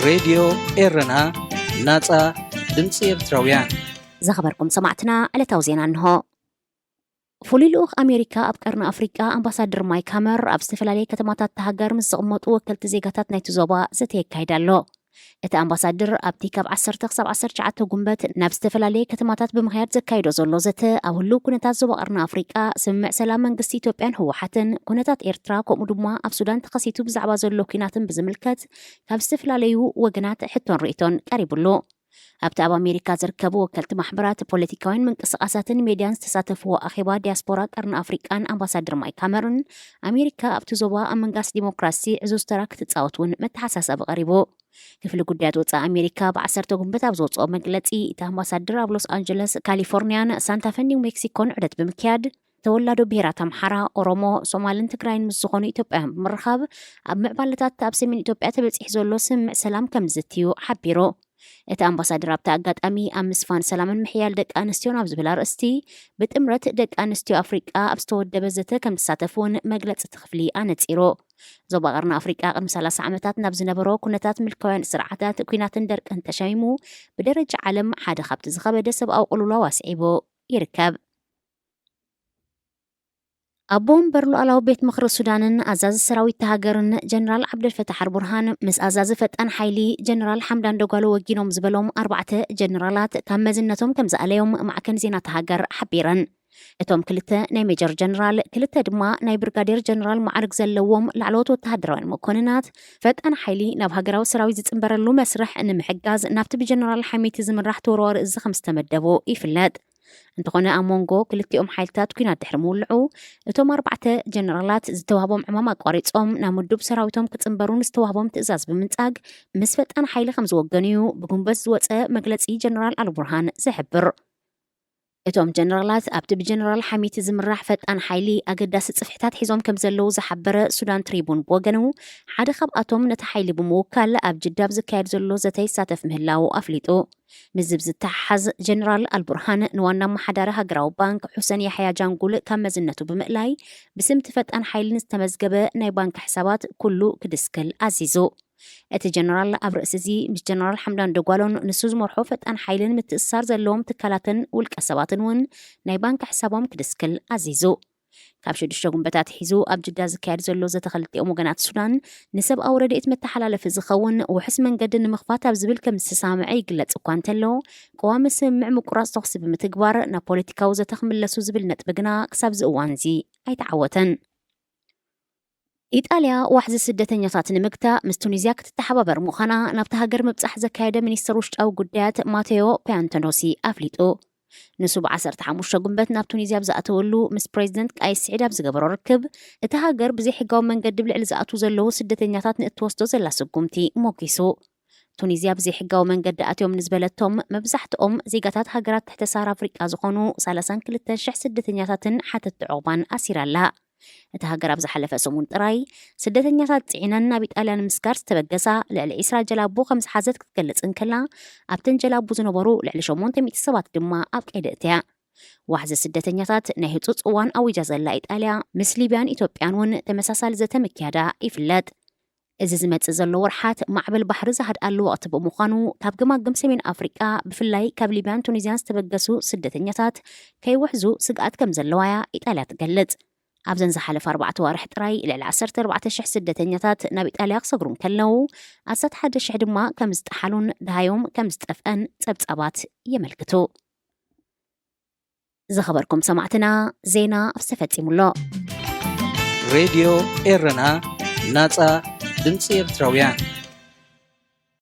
ሬድዮ ኤረና፣ ናጻ ድምጺ ኤርትራውያን። ዝኸበርኩም ሰማዕትና፣ ዕለታዊ ዜና እንሆ። ፍሉይ ልኡኽ ኣሜሪካ ኣብ ቀርኒ ኣፍሪቃ ኣምባሳደር ማይክ ሃመር ኣብ ዝተፈላለየ ከተማታት እታ ሃገር ምስ ዝቕመጡ ወከልቲ ዜጋታት ናይቲ ዞባ ዘተ የካይድ ኣሎ። እቲ ኣምባሳደር ኣብቲ ካብ ዓሰርተ ክሳብ ዓሰርተ ትሽዓተ ጉንበት ናብ ዝተፈላለየ ከተማታት ብምኽያድ ዘካይዶ ዘሎ ዘተ፣ ኣብ ህሉው ኩነታት ዞባ ቀርኒ ኣፍሪቃ፣ ስምምዕ ሰላም መንግስቲ ኢትዮጵያን ህወሓትን፣ ኩነታት ኤርትራ፣ ከምኡ ድማ ኣብ ሱዳን ተኸሲቱ ብዛዕባ ዘሎ ኲናትን ብዝምልከት ካብ ዝተፈላለዩ ወገናት ሕቶን ርእይቶን ቀሪቡሉ። ኣብቲ ኣብ ኣሜሪካ ዝርከቡ ወከልቲ ማሕበራት፣ ፖለቲካውያን ምንቅስቓሳትን ሜድያን ዝተሳተፍዎ ኣኼባ ዲያስፖራ ቀርኒ ኣፍሪቃን ኣምባሳደር ማይክ ሃመርን፣ ኣሜሪካ ኣብቲ ዞባ ኣብ ምንጋስ ዲሞክራሲ ዕዙዝ ተራ ክትጻወት እውን መተሓሳሰቢ ቀሪቡ። ክፍሊ ጉዳያት ወጻኢ ኣሜሪካ ብ ዓሰርተ ጉንበት ኣብ ዘውጽኦ መግለጺ፣ እቲ ኣምባሳደር ኣብ ሎስ ኣንጀለስ፣ ካሊፎርኒያን ሳንታፈን ኒው ሜክሲኮን ዑደት ብምክያድ፣ ተወላዶ ብሄራት ኣምሓራ፣ ኦሮሞ፣ ሶማልን ትግራይን ምስ ዝኾኑ ኢትዮጵያውያን ብምርኻብ፣ ኣብ ምዕባለታት ኣብ ሰሜን ኢትዮጵያ ተበጺሑ ዘሎ ስምምዕ ሰላም ከም ዝዝትዩ ሓቢሩ። እቲ ኣምባሳደር ኣብቲ ኣጋጣሚ፣ ኣብ ምስፋን ሰላምን ምሕያል ደቂ ኣንስትዮን ኣብ ዝብል ኣርእስቲ፣ ብጥምረት ደቂ ኣንስትዮ ኣፍሪቃ ኣብ ዝተወደበ ዘተ ከም ዝሳተፉ እውን መግለጺ እቲ ክፍሊ ኣነጺሩ። ዞባ ቀርኒ ኣፍሪቃ ቅድሚ ሰላሳ ዓመታት ናብ ዝነበሮ ኩነታት ምልካውያን ስርዓታት፣ ኲናትን ደርቅን ተሸሚሙ፣ ብደረጃ ዓለም ሓደ ካብቲ ዝኸበደ ሰብኣዊ ቅልውላው ኣስዒቡ ይርከብ። ኣቦ ወንበር ሉዓላዊ ቤት ምኽሪ ሱዳንን ኣዛዚ ሰራዊት እታ ሃገርን ጀነራል ዓብደልፈታሕ ኣልቡርሃን፣ ምስ ኣዛዚ ፈጣን ሓይሊ ጀነራል ሓምዳን ደጓሎ ወጊኖም ዝበሎም ኣርባዕተ ጀነራላት ካብ መዝነቶም ከም ዝኣለዮም ማዕከን ዜና እታ ሃገር ሓቢረን። እቶም ክልተ ናይ ሜጀር ጀነራል፣ ክልተ ድማ ናይ ብርጋዴር ጀነራል ማዕርግ ዘለዎም ላዕለዎት ወተሃደራውያን መኮንናት፣ ፈጣን ሓይሊ ናብ ሃገራዊ ሰራዊት ዝጽንበረሉ መስርሕ ንምሕጋዝ ናብቲ ብጀነራል ሓሚቲ ዝምራሕ ተወርዋሪ እዚ ከም ዝተመደቡ ይፍለጥ። እንተኾነ፣ ኣብ መንጎ ክልቲኦም ሓይልታት ኲናት ድሕሪ ምውልዑ፣ እቶም ኣርባዕተ ጀነራላት ዝተዋህቦም ዕማም ኣቋሪጾም ናብ ምዱብ ሰራዊቶም ክጽንበሩ ንዝተዋህቦም ትእዛዝ ብምንጻግ፣ ምስ ፈጣን ሓይሊ ከም ዝወገኑ እዩ ብጉንበት ዝወጸ መግለጺ ጀነራል ኣልቡርሃን ዝሕብር። እቶም ጀነራላት ኣብቲ ብጀነራል ሓሚቲ ዝምራሕ ፈጣን ሓይሊ ኣገዳሲ ጽፍሕታት ሒዞም ከም ዘለዉ ዝሓበረ ሱዳን ትሪቡን ብወገኑ፣ ሓደ ካብኣቶም ነቲ ሓይሊ ብምውካል ኣብ ጅዳ ኣብ ዝካየድ ዘሎ ዘተ ይሳተፍ ምህላዉ ኣፍሊጡ። ምስዚ ብዝተሓሓዝ፣ ጀነራል ኣልቡርሃን ንዋና ኣመሓዳሪ ሃገራዊ ባንክ ሑሰን ያሕያ ጃንጉል ካብ መዝነቱ ብምእላይ፣ ብስም እቲ ፈጣን ሓይሊ ንዝተመዝገበ ናይ ባንክ ሕሳባት ኩሉ ክድስክል ኣዚዙ። እቲ ጀነራል ኣብ ርእሲ እዚ፣ ምስ ጀነራል ሓምዳን ደጓሎን ንሱ ዝመርሖ ፈጣን ሓይልን ምትእስሳር ዘለዎም ትካላትን ውልቀ ሰባትን እውን ናይ ባንክ ሕሳቦም ክድስክል ኣዚዙ። ካብ ሽዱሽተ ጉንበታት ሒዙ ኣብ ጅዳ ዝካየድ ዘሎ ዘተ ክልቲኦም ወገናት ሱዳን፣ ንሰብኣዊ ረድኤት መተሓላለፊ ዝኸውን ውሑስ መንገዲ ንምኽፋት ኣብ ዝብል ከም ዝተሰማምዐ ይግለጽ እኳ እንተሎ፣ ቀዋሚ ስምምዕ ምቁራጽ ተኹሲ ብምትግባር ናብ ፖለቲካዊ ዘተ ክምለሱ ዝብል ነጥቢ ግና ክሳብ እዚ እዋን እዚ ኣይተዓወተን። ኢጣልያ ዋሕዚ ስደተኛታት ንምግታእ ምስ ቱኒዝያ ክትተሓባበር ምዃና ናብታ ሃገር ምብጻሕ ዘካየደ ሚኒስተር ውሽጣዊ ጉዳያት ማቴዮ ፒያንተኖሲ ኣፍሊጡ። ንሱ ብ ዓሰርተ ሓሙሽተ ጉንበት ናብ ቱኒዝያ ኣብ ዝኣተወሉ፣ ምስ ፕሬዚደንት ቃይስ ስዒድ ኣብ ዝገበሮ ርክብ፣ እታ ሃገር ብዘይሕጋዊ መንገዲ ኣብ ልዕሊ ዝኣትዉ ዘለዉ ስደተኛታት ንእትወስዶ ዘላ ስጉምቲ ሞጒሱ። ቱኒዝያ ብዘይሕጋዊ መንገዲ ኣትዮም ንዝበለቶም፣ መብዛሕትኦም ዜጋታት ሃገራት ትሕተ ሳህራ ኣፍሪቃ ዝኾኑ ሰላሳን ክልተን ሽሕ ስደተኛታትን ሓተትቲ ዑቕባን ኣሲራ ኣላ። እታ ሃገር ኣብ ዝሓለፈ ሰሙን ጥራይ፣ ስደተኛታት ጽዒነን ናብ ኢጣልያ ንምስጋር ዝተበገሳ ልዕሊ ዒስራ ጀላቡ ከም ዝሓዘት ክትገልጽ እንከላ፣ ኣብተን ጀላቡ ዝነበሩ ልዕሊ ሸሞንተ ሚእቲ ሰባት ድማ ኣብ ቀይዲ እትያ። ዋሕዚ ስደተኛታት ናይ ህጹጽ እዋን ኣዊጃ ዘላ ኢጣልያ፣ ምስ ሊብያን ኢትዮጵያን እውን ተመሳሳሊ ዘተ ምክያዳ ይፍለጥ። እዚ ዝመጽእ ዘሎ ወርሓት ማዕበል ባሕሪ ዝሃድኣሉ ወቕቲ ብምዃኑ፣ ካብ ገማግም ሰሜን ኣፍሪቃ፣ ብፍላይ ካብ ሊብያን ቱኒዝያን ዝተበገሱ ስደተኛታት ከይውሕዙ ስግኣት ከም ዘለዋ እያ ኢጣልያ ትገልጽ። ኣብዘን ዝሓለፈ ኣርባዕተ ዋርሕ ጥራይ፣ ልዕሊ ዓሰርተ ኣርባዕተ ሽሕ ስደተኛታት ናብ ኢጣልያ ክሰግሩ እንከለዉ፣ ኣስታት ሓደ ሽሕ ድማ ከም ዝጠሓሉን ደሃዮም ከም ዝጠፍአን ጸብጻባት የመልክቱ። ዝኸበርኩም ሰማዕትና፣ ዜና ኣብዚ ተፈጺሙ ኣሎ። ሬድዮ ኤረና፣ ናጻ ድምጺ ኤርትራውያን።